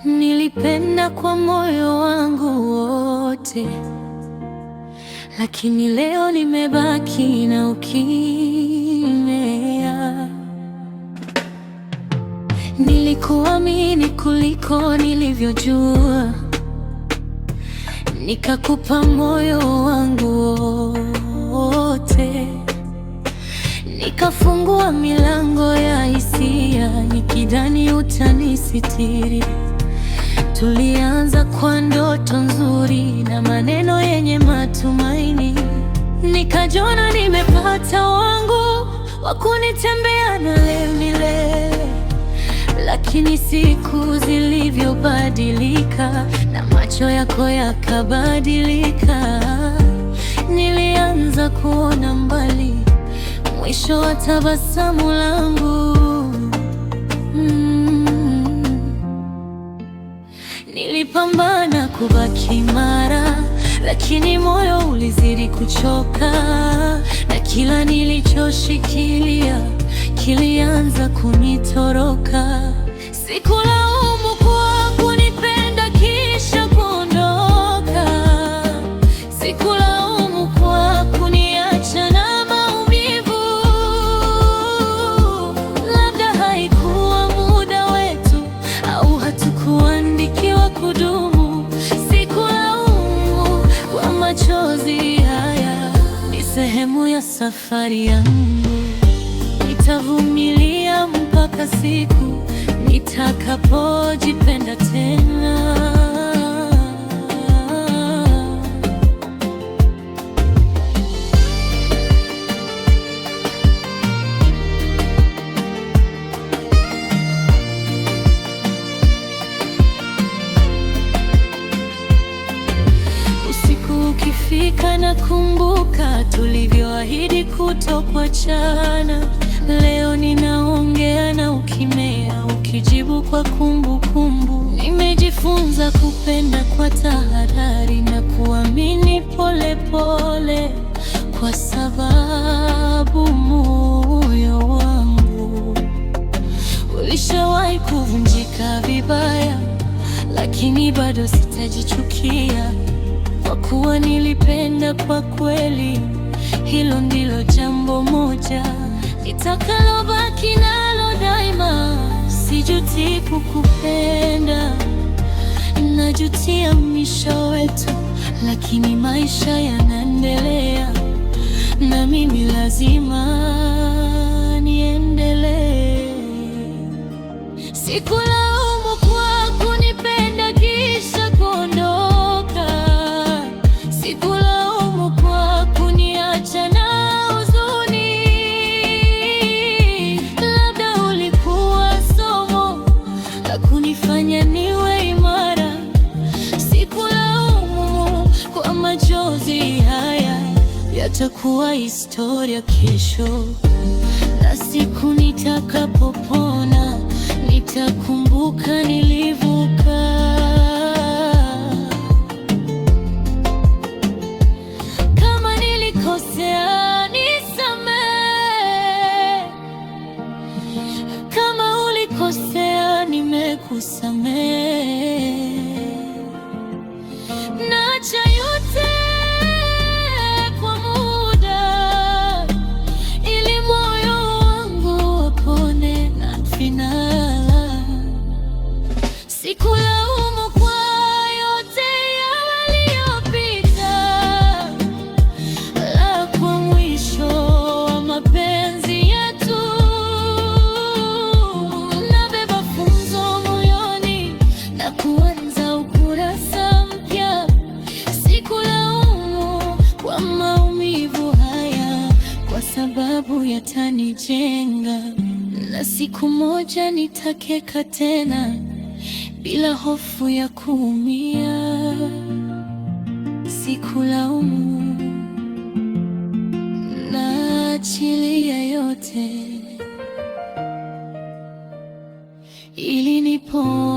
Nilipenda kwa moyo wangu wote, lakini leo nimebaki na ukimya. Nilikuamini kuliko nilivyojua, nikakupa moyo wangu wote, nikafungua milango ya hisia, nikidhani utanisitiri. Tulianza kwa ndoto nzuri na maneno yenye matumaini, nikajiona nimepata wangu wa kunitembea naye milele. Lakini siku zilivyobadilika na macho yako yakabadilika, nilianza kuona mbali mwisho wa tabasamu langu. Mm. Nilipambana kubaki imara, lakini moyo ulizidi kuchoka, na kila nilichoshikilia kilianza kunitoroka. Sikulaumu kwa kunipenda kisha kuondoka, sikulaumu kwa kuniacha na maumivu. Labda haikuwa muda wetu, au hatukuandikiwa kudumu. Sikulaumu kwa machozi haya, ni sehemu ya safari yangu. Nitavumilia mpaka siku nitakapojipenda tena. Usiku ukifika, nakumbuka tulivyoahidi kutokuachana. Leo ninaongea na ukimea, ukijibu kwa kumbukumbu. Nimejifunza kupenda kwa tahadhari na kuamini polepole, kwa sababu moyo wangu ulishawahi kuvunjika vibaya, lakini bado sitajichukia kwa kuwa nilipenda kwa kweli. Hilo ndilo jambo moja nitakalobaki nalo daima. Sijuti kukupenda, najutia mwisho wetu, lakini maisha yanaendelea na mimi lazima niendelee. Sikulaumu kwa kunipenda kisha kuondoka, sikulaumu kwa kuniacha na huzuni. Labda ulikuwa somo la kunifanya niwe imara. Sikulaumu kwa machozi haya, yatakuwa historia kesho, na siku nitakapopona nitakumbuka nilivuka. Kama nilikosea nisamehe, kama ulikosea nimekusamehe. Naacha yote kwa muda, ili moyo wangu upone na finala. Sikulaumu kwa yote yaliyopita, la kwa mwisho wa mapenzi yetu. Nabeba funzo moyoni na kuanza ukurasa mpya. Sikulaumu kwa maumivu haya, kwa sababu yatanijenga, na siku moja nitakeka tena bila hofu ya kuumia. Sikulaumu, naachilia yote ili nipone.